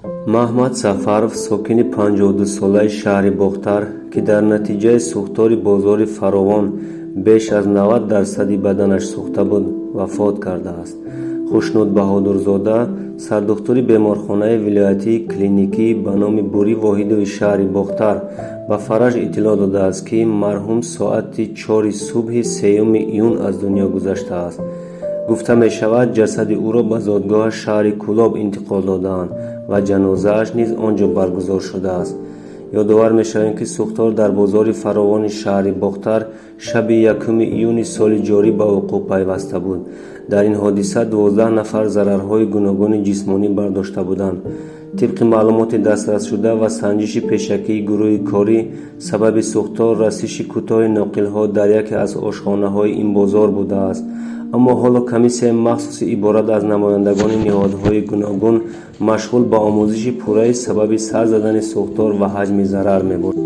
Маҳмад Сафаров, сокини 52-солаи шаҳри Бохтар, ки дар натиҷаи сӯхтори бозори Фаровон беш аз 90 дарсади баданаш сӯхта буд, вафот кардааст. Хушнуд Баҳодурзода, сардухтури беморхонаи вилоятии клиникӣ ба номи Бурӣ Воҳидови шаҳри Бохтар, ба Фараҷ иттилоъ додааст, ки марҳум соати 4-и субҳи 3 июн аз дунё гузаштааст. Гуфта мешавад, ҷасади ӯро ба зодгоҳаш, шаҳри Кӯлоб, интиқол додаанд ва ҷанозааш низ он ҷо баргузор шудааст. Ёдовар мешавем, ки сӯхтор дар бозори Фаровони шаҳри Бохтар шаби 1 июни соли ҷорӣ ба вуқӯъ пайваста буд. Дар ин ҳодиса 12 нафар зарарҳои гуногуни ҷисмонӣ бардошта буданд. Тибқи маълумоти дастрасшуда ва санҷиши пешакии гурӯҳи корӣ, сабаби сӯхтор расиши кӯтоҳи ноқилҳо дар яке аз ошхонаҳои ин бозор будааст. Аммо ҳоло комиссияи махсуси иборат аз намояндагони ниҳодҳои гуногун машғул ба омӯзиши пурраи сабаби сар задани сӯхтор ва ҳаҷми зарар мебошад.